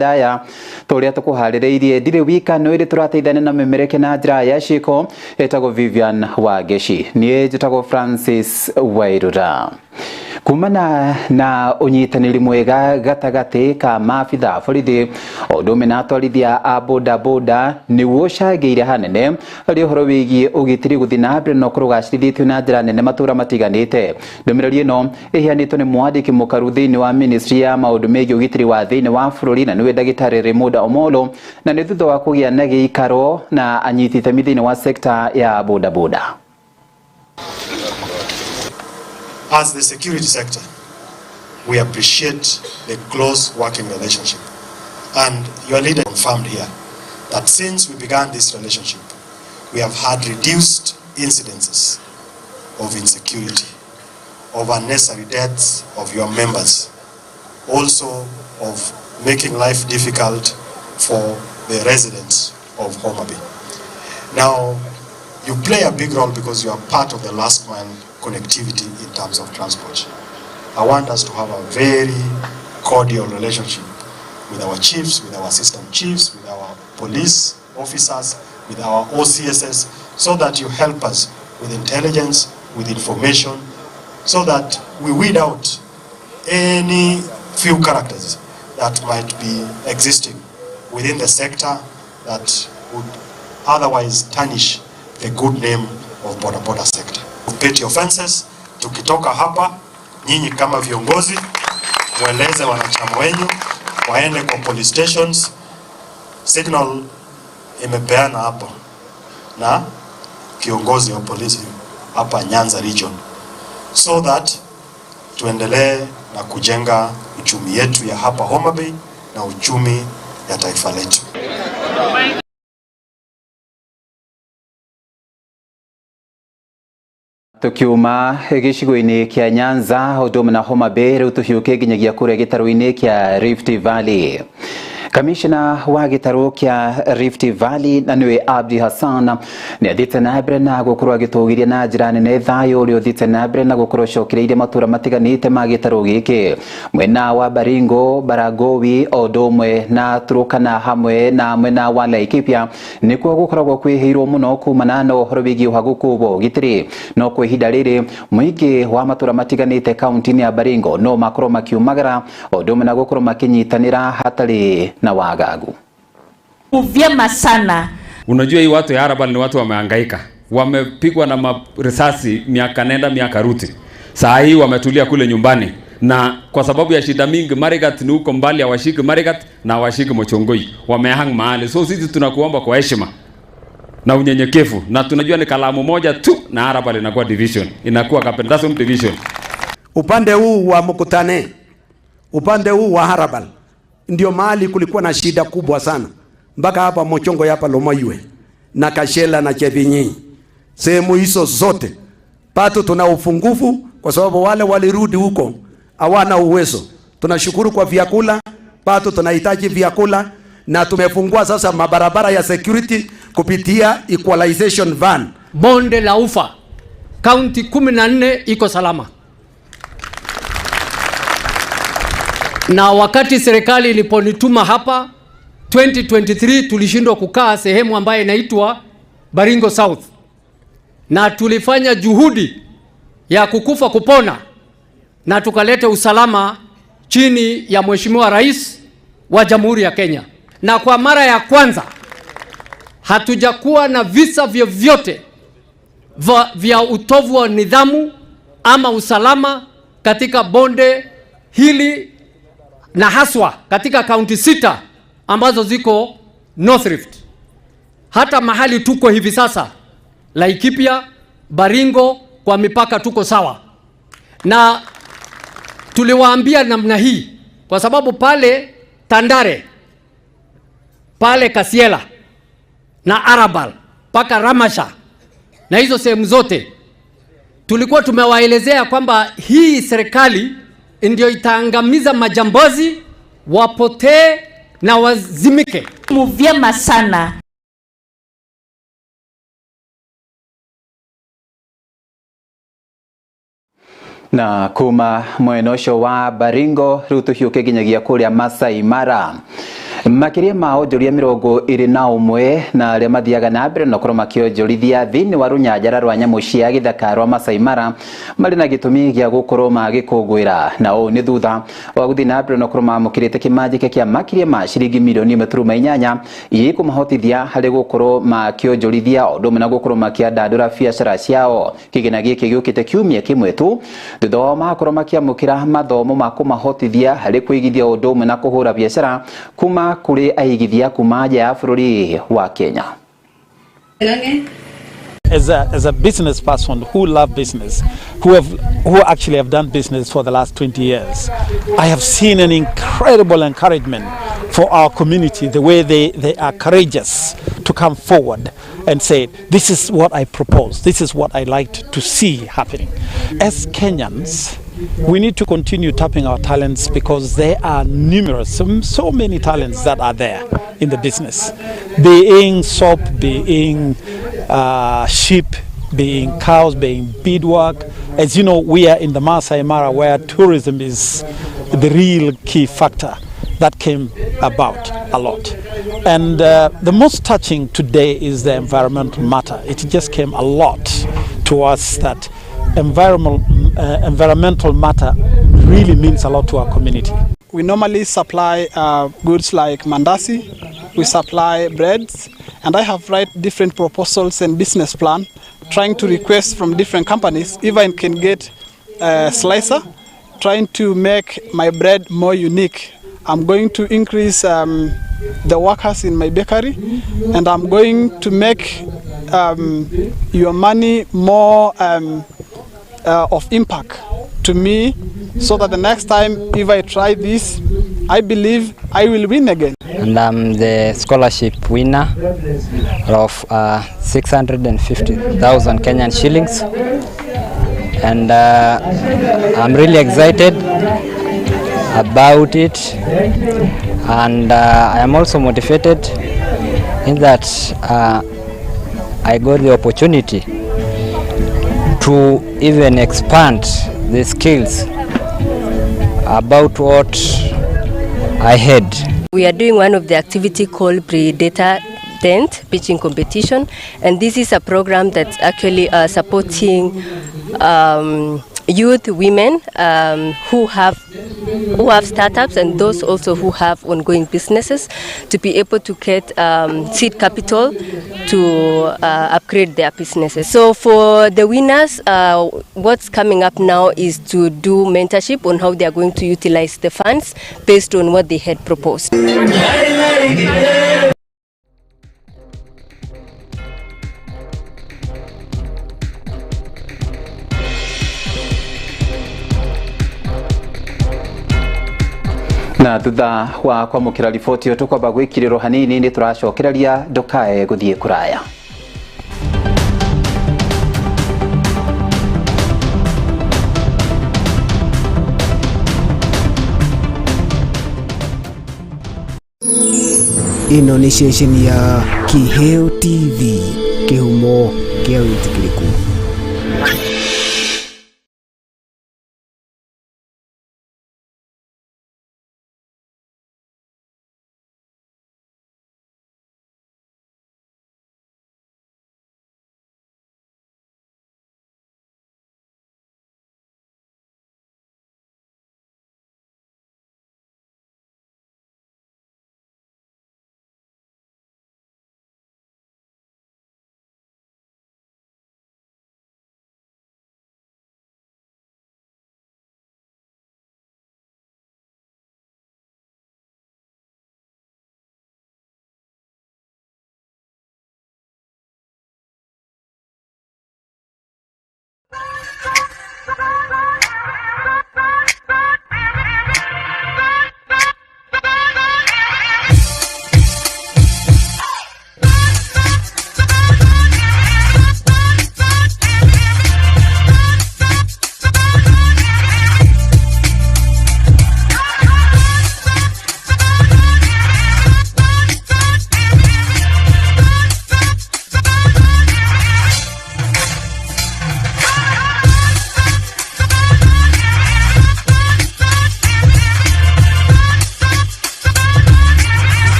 Ndaya turia tukuharĩrĩirie ndirĩ wika nĩ ĩrĩ tũrateithania na mĩmereke na njĩra ya ciĩko ĩtagwo Vivian Wangeshi, niĩ njĩtagwo Francis Wairura. Kumana na ũnyitanĩri mwega gatagatĩ ka maabitha a borithi o ũndũ ũmwe na atwarithia a boda boda nĩguo ũcangĩire hanene harĩ ũhoro wĩgiĩ ũgitĩri gũthiĩ na mbere na ũkorwo ũgacĩrithĩtio na njĩra nene matũra matiganĩte. Ndũmĩrĩri ĩno ĩheanĩtwo nĩ mwandĩki mũkaru thĩinĩ wa ministry ya maũndũ megiĩ ũgitĩri wa thĩinĩ wa bũrũri na nĩwe ndagĩtarĩ Raymond Omolo, na nĩ thutha wa kũgĩa na gĩikaro na anyiti itemi thĩinĩ wa sekta ya boda boda. As the security sector, we appreciate the close working relationship. And your leader confirmed here that since we began this relationship, we have had reduced incidences of insecurity, of unnecessary deaths of your members, also of making life difficult for the residents of Homa Bay. Now, you play a big role because you are part of the last mile connectivity in terms of transport. I want us to have a very cordial relationship with our chiefs, with our assistant chiefs, with our police officers, with our OCSs, so that you help us with intelligence, with information, so that we weed out any few characters that might be existing within the sector that would otherwise tarnish the good name of boda boda sector. Petty offenses, tukitoka hapa, nyinyi kama viongozi mweleze wanachama wenyu waende kwa police stations. Signal imepeana hapo na kiongozi wa polisi hapa Nyanza region, so that tuendelee na kujenga uchumi yetu ya hapa Homa Bay na uchumi ya taifa letu. Tukiuma gĩcigo-inĩ kĩa Nyanza ũndũ ũmwe na Homa Bay, rĩu tũhiũke nginyagia kũrĩa gĩtarũ-inĩ kĩa Rift Valley. Kamishna wa gĩtarũ kĩa Rift Valley na nĩwe Abdi Hassan nĩ athiĩte na mbere na gũkorwo agĩtũgĩria na njĩra nene thayũ ũrĩa ũthiĩte na mbere na gũkorwo ũcokereirie matũra matiganĩte ma gĩtarũ gĩkĩ mwena wa Baringo, Baragoi o ũndũ ũmwe na Turkana hamwe na mwena wa Laikipia nĩkuo gũkoragwo kwĩhĩirwo mũno kumana na ũhoro wĩgiĩ ũhagũku wa ũgitĩri. No kwa ihinda rĩrĩ mũingĩ wa matũra matiganĩte kaunti-inĩ ya Baringo no makorwo makiumagara o ũndũ ũmwe na gũkorwo makĩnyitanĩra hatarĩ na wagagu. Vyema sana. Unajua hii watu ya Arabal ni watu wamehangaika, wamepigwa na marisasi miaka nenda miaka ruti. Saa hii wametulia kule nyumbani, na kwa sababu ya shida mingi Marigat ni huko mbali, hawashiki Marigat na hawashiki Mochongoi, wamehang mahali. So sisi tunakuomba kwa heshima na unyenyekevu, na tunajua ni kalamu moja tu na Arabal inakuwa division, inakuwa Kapendasom division. Upande huu wa Mukutane, upande huu wa Arabal ndio mahali kulikuwa na shida kubwa sana, mpaka hapa Mochongo hapa Lomoywe na Kashela na Chevinyi, sehemu hizo zote pato tuna upungufu kwa sababu wale walirudi huko hawana uwezo. Tunashukuru kwa vyakula, pato tunahitaji vyakula, na tumefungua sasa mabarabara ya security kupitia equalization van. Bonde la Ufa kaunti 14 iko salama. Na wakati serikali iliponituma hapa 2023 tulishindwa kukaa sehemu ambayo inaitwa Baringo South, na tulifanya juhudi ya kukufa kupona na tukaleta usalama chini ya Mheshimiwa Rais wa Jamhuri ya Kenya. Na kwa mara ya kwanza hatujakuwa na visa vyovyote vya utovu wa nidhamu ama usalama katika bonde hili, na haswa katika kaunti 6 ambazo ziko North Rift. Hata mahali tuko hivi sasa Laikipia, Baringo, kwa mipaka tuko sawa. Na tuliwaambia namna hii kwa sababu pale Tandare, pale Kasiela na Arabal paka Ramasha na hizo sehemu zote tulikuwa tumewaelezea kwamba hii serikali ndio itaangamiza majambazi, wapotee na wazimike. Vyema sana. Na kuma mwena ũcio wa Baringo rĩu tũhiũke nginyagia kũrĩa Masai Mara. Makiria ma onjoria 21 na aria mathiaga na mbere na korwo makionjorithia thiini wa runyanjara rwa nyamu cia githaka rwa Masai Mara mari na gitumi gia gukorwo magikungwira na uu ni thutha wa guthii na mbere na korwo mamukirite kimanjike kia makiria ma ciringi milioni 1.8 iria ikumahotithia hari gukorwo makionjorithia undu umwe na gukorwo makiandandura biacara ciao. Kigina giki giukite kiumia kimwe tu thutha wao makorwo makiamukira mathomo ma kumahotithia hari kuigithia undu umwe na kuhura biacara kuma kuri aigithia kuma nja ya bururi wa Kenya. As a business person who love business, who actually have done business for the last 20 years, I have seen an incredible encouragement for our community, the way they are courageous to come forward and say, this is what I propose, this is what I like to see happening. As Kenyans, we need to continue tapping our talents because there are numerous, so many talents that are there in the business, being soap, being sheep, being cows, being beadwork. As you know, we are in the Masai Mara where tourism is the real key factor that came about a lot. And the most touching today is the environmental matter. It just came a lot to us that environmental matter really means a lot to our community. We normally supply goods like mandasi, we supply breads, and I have write different proposals and business plan, trying to request from different companies if I can get a slicer, trying to make my bread more unique. I'm going to increase the workers in my bakery, and I'm going to make your money more of impact to me, so that the next time if I try this, I believe I will win again. And I'm the scholarship winner of 650,000 Kenyan shillings, and I'm really excited about it, and I am also motivated in that I got the opportunity to even expand the skills about what I had. We are doing one of the activity called Predator Tent Pitching Competition, and this is a program that's actually supporting youth, women who have startups, and those also who have ongoing businesses, to be able to get seed capital to upgrade their businesses. So for the winners, what's coming up now is to do mentorship on how they are going to utilize the funds based on what they had proposed. Na thutha wa kwamukira riboti iyo tukwamba gwikirirwo hanini ni turacokereria ndukae guthie kuraya. Ino ni ceceni ya Kiheo TV, kihumo kia witikiriku.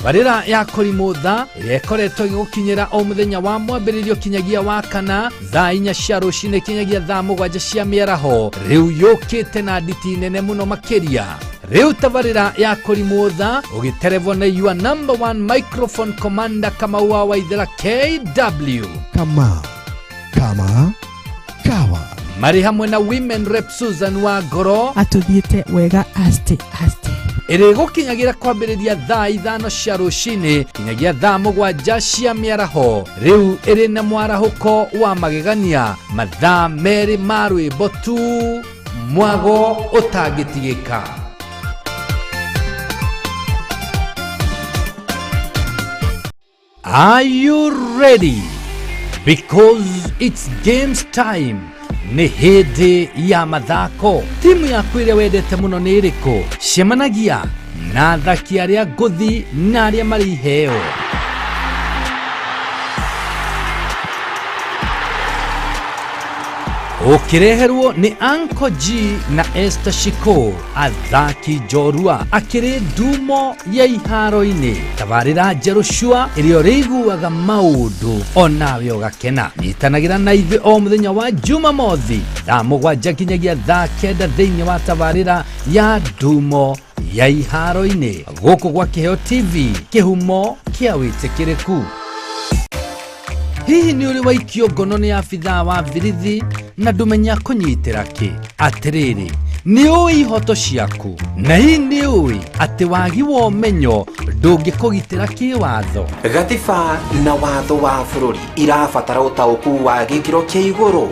Tabarĩra ya Kũrimũ Tha ĩrĩa ĩkoretwo ĩgĩgũkinyĩra o mũthenya wa mwambĩrĩrio kinyagia wa kana thaa 4 cia rũcinĩ kinyagia thaa 7 cia mĩaraho, rĩu yũkĩte na nditi nene mũno makĩria. Rĩu tabarĩra ya Kũrimũ Tha ũgĩterevwo nĩ your number one microphone commander Kamau wa Waithera KW. Kamau kama kawa. Marĩ hamwe na women rep Susan wa Ngoro atũthiĩte wega aste aste. Ĩrĩgũkinyagira kwambĩrĩria thaa 5 cia rũcinĩ kinyagia thaa 7 cia mĩaraho. Rĩu ĩrĩ na mwarahũko wa magegania, mathaa 2 ma rwĩmbo tu, mwago ũtangĩtigĩka. Are you ready? Because it's games time. Nĩ hĩndĩ ya mathako. Timu yaku ĩrĩa wendete mũno nĩ ĩrĩkũ? Cemanagia na athaki arĩa ngũthi na arĩa marĩ iheo. Ũkĩreherwo nĩ Uncle G na Esther Shiko, athaki njorua akĩrĩ ndumo ya iharo-inĩ. Tabarĩra njerũ cua ĩrĩa ũrĩiguaga maũndũ onawe ũgakena. Nyitanagĩra na ithuĩ o mũthenya wa Jumamothi thaa 7 nginyagia thaa 9 thĩinĩ wa tabarĩra ya ndumo ya iharo-inĩ gũkũ gwa Kĩheo TV, kĩhumo kĩa wĩtĩkĩrĩku. Hihi nĩ ũrĩ waikio ngono nĩ abithaa wa birithi na ndũmenya kũnyitĩra kĩ? Atĩrĩrĩ, nĩ ũĩ ihoto ciaku? Na hihi nĩ ũĩ atĩ wagi wa ũmenyo ndũngĩkũgitĩra kĩwatho? Gatiba na watho wa bũrũri irabatara ũtaũku wa gĩkĩro kĩa igũrũ.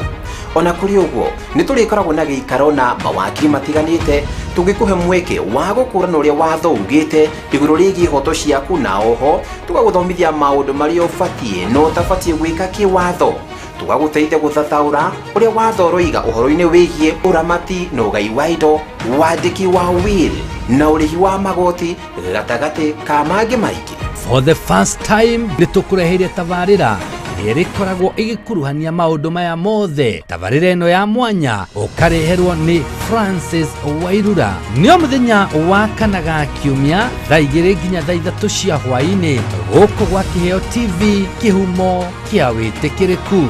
Ona kũrĩ ũguo, nĩ tũrĩkoragwo na gĩikaro na mawakiri matiganĩte tũngĩkũhe mweke wa gũkũrana ũrĩa watho ugĩte igũrũ rĩgiĩ ihoto ciaku, na oho tũgagũthomithia maũndũ marĩa ũbatiĩ na ũtabatiĩ gwĩka kĩwatho. Tũgagũteithia gũthathaũra ũrĩa watho ũroiga ũhoro-inĩ wĩgiĩ ũramati na ũgai wa indo, wandĩki wa will na ũrĩhi wa magoti gatagatĩ ka mangĩ maingĩ. For the first time nĩ tũkũreheire tabarĩra ĩrĩa ĩrĩkoragwo ĩgĩkuruhania maũndũ maya mothe. Tabarĩra ĩno ya mwanya ũkareherwo nĩ Francis Wairura. Nĩ o mũthenya wa kana ga kiumia thaa 2 nginya thaa 3 cia hwaĩ-inĩ gũkũ gwa Kĩheo TV, kĩhumo kĩa wĩtĩkĩrĩku.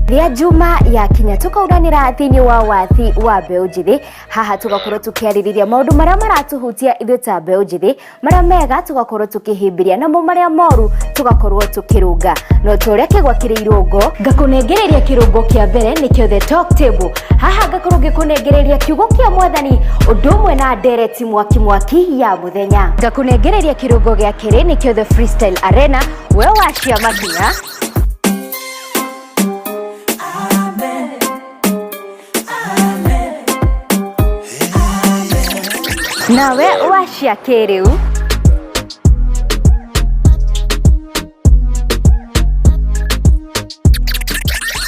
Rĩa Juma ya kinya tukauranĩra thĩinĩ wa wathi wa mbeũ njĩthĩ. Haha tugakorwo tũkĩarĩrĩria maũndũ marĩa maratuhutia ithuĩ ta mbeũ njĩthĩ, marĩa mega tugakorwo tũkĩhĩmbĩria, namo marĩa moru tugakorwo tũkĩrũnga. No ta ũrĩa kĩgwa kĩrĩ irũngo, ngakũnengereria kĩrũngo kĩa mbere nĩkĩo The Talk Table. Haha ngakorwo ngĩkũnengereria kiugo kĩa mwathani ũndũ ũmwe na ndereti mwaki mwaki ya mũthenya. Ngakũnengereria kĩrũngo gĩa kerĩ nĩkĩo The Freestyle Arena, we wacia makinya. Nawe wacia kĩrĩu.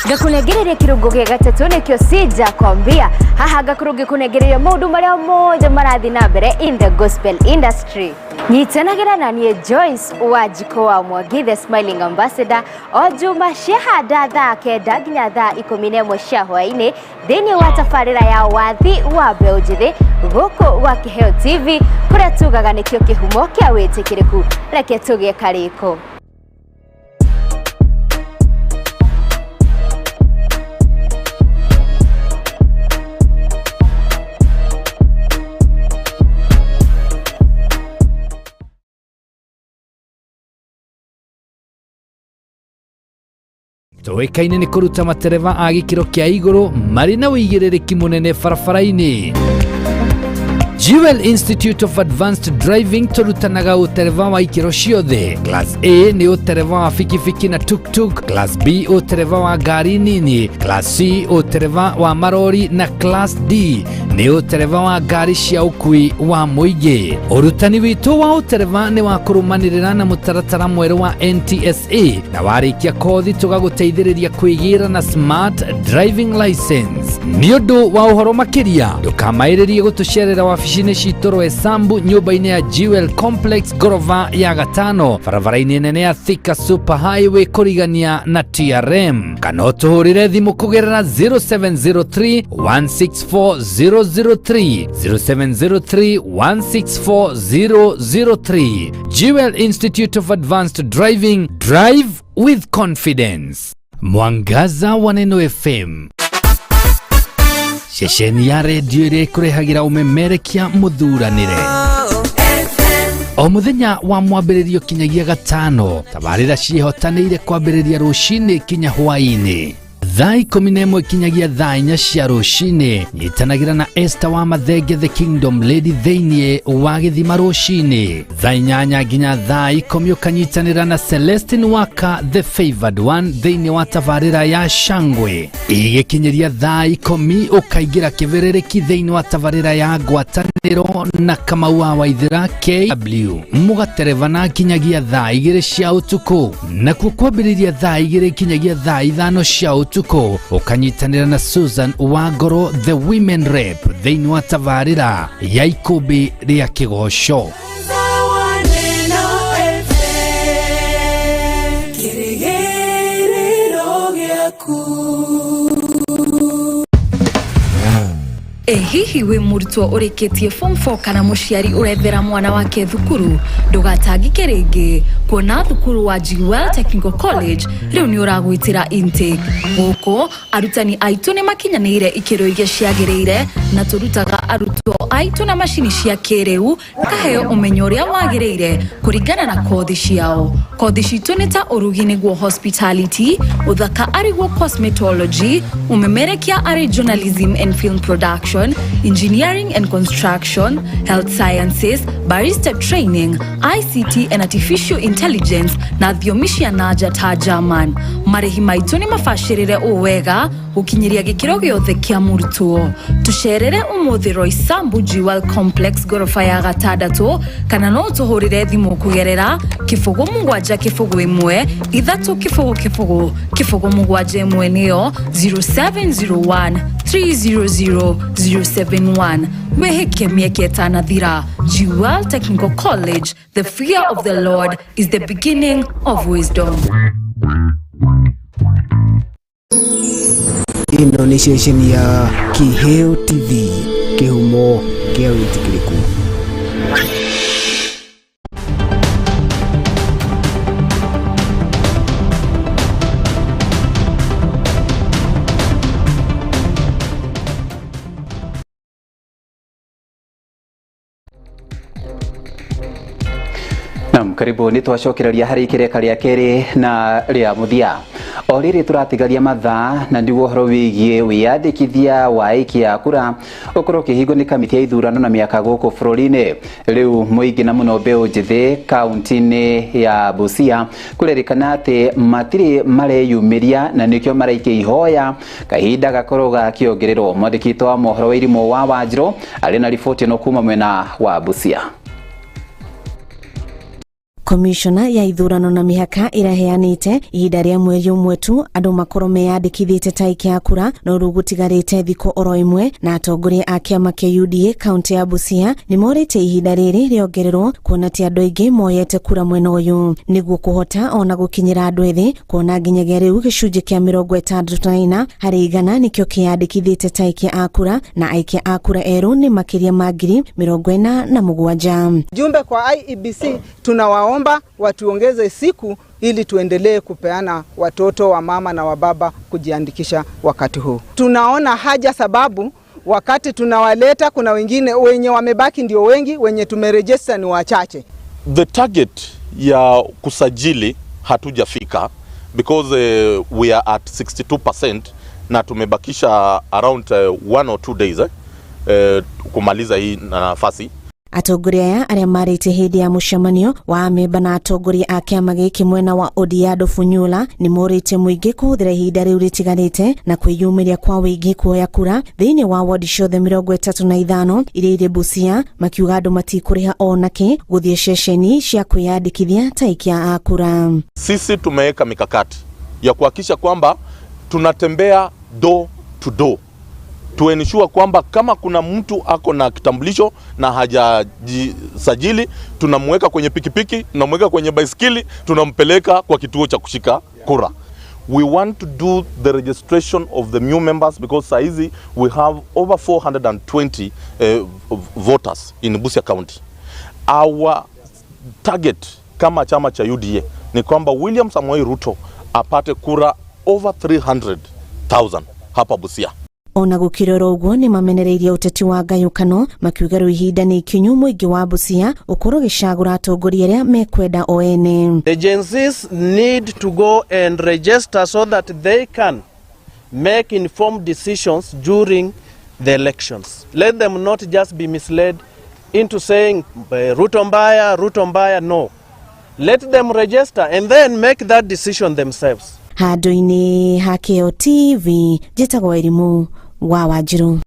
Ngakũnengereria kĩrũngo gĩa gatatũ nĩkĩo Sija Kwambia. Haha ngakorwo ngĩkũnengereria maũndũ marĩa mothe marathiĩ na mbere in the gospel industry. Nyitanagĩra na niĩ Joyce Wanjikũ wa Mwangi, the smiling ambassador, o juma ciahanda thaa 9 nginya thaa 11 cia hwaĩ-inĩ thĩinĩ wa tabarĩra ya Wathi wa Mbeũ Njĩthĩ gũkũ gwa Kĩheo TV, kũrĩa tugaga nĩkĩo kĩhumo kĩa wĩtĩkĩrĩku. Reke tũgĩe karĩko. Tũĩkaine nĩ kũruta matereba a gĩkĩro kĩa igũrũ marĩ na ũigĩrĩrĩki mũnene barabara-inĩ. Jewel Institute of Advanced Driving tũrutanaga ũtereba wa ikĩro ciothe. Class A nĩ ũtereba wa bikibiki na tuktuk, Class B ũtereba wa ngari nini, Class C ũtereba wa marori na Class D nĩ ũtereba wa ngari cia ũkui wa mũingĩ. Ũrutani witũ wa ũtereba nĩ wa kũrũmanĩrĩra na mũtaratara mwerũ wa NTSA, na warĩkia kothi tũgagũteithĩrĩria kwĩgĩra na smart driving license. Nĩ ũndũ wa ũhoro makĩria ndũkamaĩrĩrie gũtũcerera wabici-inĩ citũ Roysambu, nyũmba-inĩ ya Jewel Complex, ngorova ya gatano, barabara-inĩ nene ya Thika Super Highway kũrigania na TRM, kana ũtũhũrĩre thimũ kũgerera 0703 164 003, 0703 164 003. Jewel Institute of Advanced Driving, drive with confidence. Mwangaza wa Neno FM, ceceni ya redio ĩrĩa ĩkũrehagĩra ũmemerekia mũthuranĩre o mũthenya wa mwambĩrĩrio kinyagia gatano. Tabarĩra ciĩhotanĩire kwambĩrĩria rũcinĩ kinya hwaĩ-inĩ thaa 11 kinyagia thaa 4 cia rũcinĩ. Nyitanagĩra na Esther wa Mathenge, the Kingdom Lady, thĩinĩ wa gĩthima rũcinĩ thaa 8 nginya thaa 10. Ũkanyitanĩra na Celestin Waka, the favored one, thĩinĩ wa tabarĩra ya Shangwe. Igĩkinyĩria thaa 10 ũkaingĩra kĩbĩrĩrĩki thĩinĩ wa tabarĩra ya Ngwatanĩro na Kamau wa Waithĩra KW, mũgaterebana kinyagia thaa 2 cia ũtukũ. Nakuo kwambĩrĩria thaa 2 kinyagia thaa 5 cia ũtukũ ũkanyitanĩra na Susan Wangoro, the women rep, thĩinĩ wa tabarĩra ya Ikũmbĩ rĩa Kĩgoco. Ĩ hihi wĩ mũrutwo ũrĩkĩtie form 4 kana mũciari ũrethera mwana wake thukuru? Ndũgatangĩke rĩngĩ, kuona thukuru wa Jewel Technical College rĩu nĩ ũragwĩtĩra intake. Gũkũ arutani aitũ nĩ makinyanĩire ikĩro iria ciagĩrĩire, na tũrutaga arutwo aitũ na macini cia kĩrĩu, kaheo ũmenyo ũrĩa wagĩrĩire kũringana na kothi ciao. Kothi citũ nĩ ta ũrugi nĩguo hospitality, ũthaka arĩguo cosmetology, ũmemerekia arĩ journalism and film production, engineering and construction, health sciences, barista training, ICT and artificial intelligence na thiomi cia nanja ta German. Marĩhi maitũ nĩ mabacĩrĩre ũũ wega gũkinyĩria gĩkĩro gĩothe kĩa mũrutwo. Tũcerere ũmũthĩ Roysambu, Jewel Complex, ngoroba ya gatandatũ, kana no ũtũhũrĩre thimũ kũgerera 0 7 0 1 3 0 0 0 7 1, nĩyo 0701 300 071. Wĩhĩke mĩeke ĩtanathira. Jewel Technical College, the fear of the Lord is the beginning of wisdom. Ĩno nĩ ceceni ya Kĩheo TV, kĩhumo kĩa wĩtĩkĩrĩku. Naam, karibu. Nĩ twacokereria harĩ ikĩreka rĩa kerĩ na rĩa mũthia. O rĩrĩ tũratigaria mathaa na nĩguo ũhoro wĩgiĩ wĩyandĩkithia wa aikia a kura ũkorwo ũkĩhingwo nĩ kamĩtĩ ya ithurano na mĩaka gũkũ bũrũri-inĩ, rĩu mũingĩ na mũno mbeũ njĩthĩ kaunti-inĩ ya Busia kũrerĩkana atĩ matirĩ mareyumĩria na nĩkĩo maraikia ihoya kahinda gakorwo gakĩongererwo. Mwandĩki witũ wa mohoro wa Irimũ wa Wanjirũ arĩ na riboti ĩno kuma mwena wa Busia. Komishona ya ithurano na mĩhaka ĩraheanĩte ihinda rĩa mweri ũmwe tu andũ makorwo meyandĩkithĩte ta aikia a kura, no rĩu gũtigarĩte thikũ oro ĩmwe, na atongoria a kĩama kĩa UDA kaunti ya Busia nĩ morĩtie ihinda rĩrĩ rĩongererwo, kuona ti andũ aingĩ moyete kura mwena ũyũ nĩguo kũhota ona gũkinyĩra andũ ethĩ, kuona nginyagia rĩu gĩcunjĩ kĩa 64% nĩkĩo kĩyandĩkithĩte ta aikia a kura, na aikia a kura erũ nĩ makĩria ma 47,000. Jumbe kwa IEBC, tunawaomba watuongeze siku ili tuendelee kupeana watoto wa mama na wa baba kujiandikisha wakati huu. Tunaona haja sababu wakati tunawaleta kuna wengine wenye wamebaki ndio wengi, wenye tumerejesta ni wachache. The target ya kusajili hatujafika because we are at 62% na tumebakisha around 1 or 2 days kumaliza hii nafasi. Atongoria aya arĩa marĩte hĩndĩ ya mũcemanio wa amemba na atongoria a kĩama gĩkĩ mwena wa Odiado Funyula nĩ morĩtie mũingĩ kũhũthĩra ihinda rĩu rĩtigarĩte na kwĩyumĩria kwa wĩingĩ kuoya kura thĩinĩ wa wodi ciothe 35 iria irĩ Busia, makiuga andũ matikũrĩha onakĩ gũthiĩ ceceni cia kwĩyandĩkithia ta aikia a kura. Sisi tumeweka mikakati ya kuhakikisha kwamba tunatembea door to door to ensure kwamba kama kuna mtu ako na kitambulisho na hajajisajili, tunamweka kwenye pikipiki, tunamweka kwenye baiskeli, tunampeleka kwa kituo cha kushika kura. We want to do the registration of the new members because saizi we have over 420 voters in Busia County. Our target kama chama cha UDA ni kwamba William Samoei Ruto apate kura over 300,000 hapa Busia. Ona gũkĩrora ũguo nĩ mamenereirie ũteti wa ngayũkano, makiuga rĩu ihinda nĩ ikinyu mũingĩ wa Busia ũkorwo ũgĩcagũra atongoria arĩa mekwenda o ene. The Gen Zs need to go and register so that they can make informed decisions during the elections. Let them not just be misled into saying Ruto mbaya, Ruto mbaya, no. Let them register and then make that decision themselves. Handũ-inĩ ha Kĩo TV, njĩtagwo Irimũ wa Wanjiru.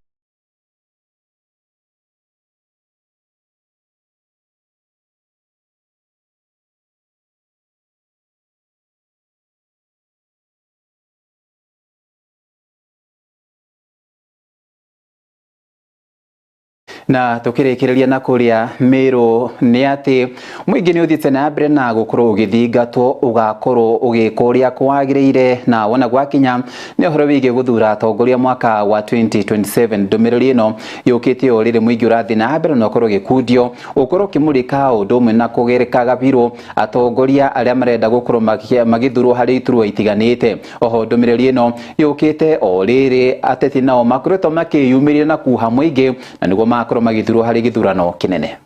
Na tukirikireria na kuria Meru ni ati muingi ni uthiite na mbere na gukorwo ugithingatwo ugakorwo ugika uria kwagiriire, na wona gwakinya ni uhoro wigie guthura atongoria mwaka wa 2027. Ndumiriri ino yukite o riri muingi urathi na mbere na ukorwo gikundio ukorwo ukimurika undu umwe na kugerekaga biru atongoria aria marenda gukorwo magithurwo hari iturwa itiganite. Oho ndumiriri ino yukite o riri ateti nao makoretwo makiyumiria na kuha muingi na niguo makorwo magithurwo hari githurano kinene.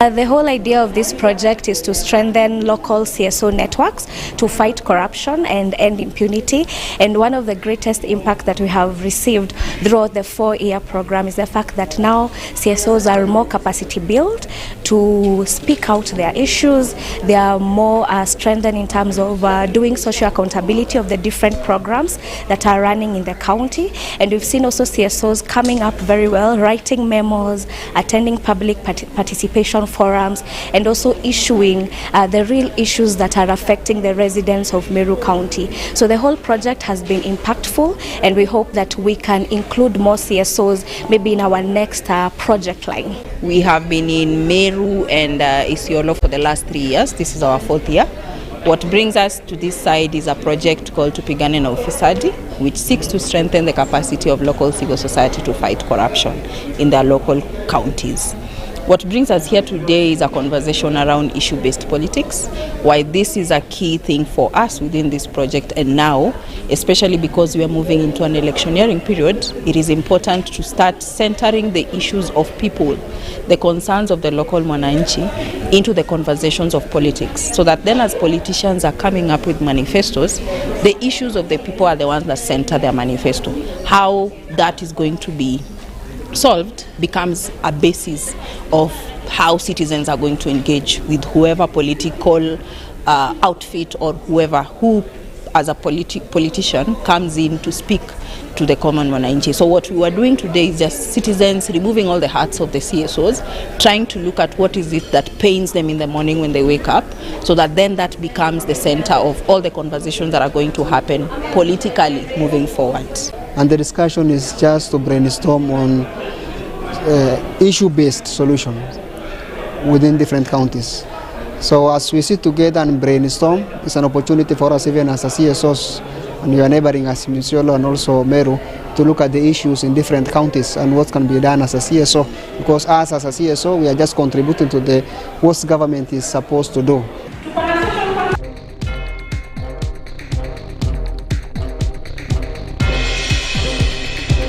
The whole idea of this project is to strengthen local CSO networks to fight corruption and end impunity. And one of the greatest impact that we have received throughout the 4-year program is the fact that now CSOs are more capacity built to speak out their issues. They are more strengthened in terms of doing social accountability of the different programs that are running in the county. And we've seen also CSOs coming up very well, writing memos, attending public participation forums, and also issuing the real issues that are affecting the residents of Meru County. So the whole project has been impactful, and we hope that we can include more CSOs maybe in our next project line. We have been in Meru and Isiolo for the last 3 years. This is our 4th year. What brings us to this side is a project called Tupigane na Ufisadi, which seeks to strengthen the capacity of local civil society to fight corruption in their local counties. What brings us here today is a conversation around issue-based politics, why this is a key thing for us within this project, and now, especially because we are moving into an electioneering period, it is important to start centering the issues of people, the concerns of the local mwananchi, into the conversations of politics, so that then as politicians are coming up with manifestos, the issues of the people are the ones that center their manifesto. How that is going to be solved becomes a basis of how citizens are going to engage with whoever political outfit or whoever who as a politician comes in to speak to the common mwananchi. So what we were doing today is just citizens removing all the hats of the CSOs, trying to look at what is it that pains them in the morning when they wake up, so that then that becomes the center of all the conversations that are going to happen politically moving forward. And the discussion is just to brainstorm on issue-based solutions within different counties. So as we sit together and brainstorm, it's an opportunity for us even as a CSOs and your neighboring as Isiolo and also Meru to look at the issues in different counties and what can be done as a CSO, because us as a CSO, we are just contributing to the what government is supposed to do.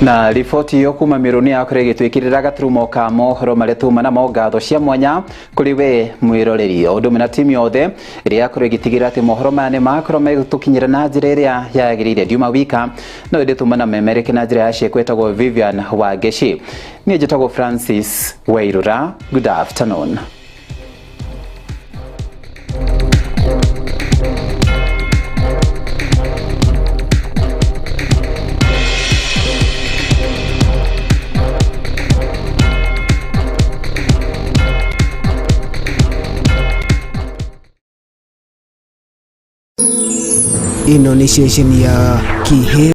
Na riboti iyo kuma Meru nĩ yakorwo ĩgĩtwĩkĩrĩra gaturumo ka mohoro marĩa tuma namo. Ngatho cia mwanya kũrĩ we mwĩroreri o ũndũ ũmwe na timu yothe ĩrĩa yakorwo ĩgĩtigĩrĩra atĩ mohoro maya nĩ makorwo magĩtũkinyĩra na njĩra ĩrĩa yagĩrĩire. Ndiuma wika no ĩndĩ tuma na memereke na njĩra ya ciĩko. Ĩtagwo Vivian Wangeci, niĩ njĩtagwo Francis Wairura. Good afternoon. Ĩno nĩ ceceni ya Kĩheo.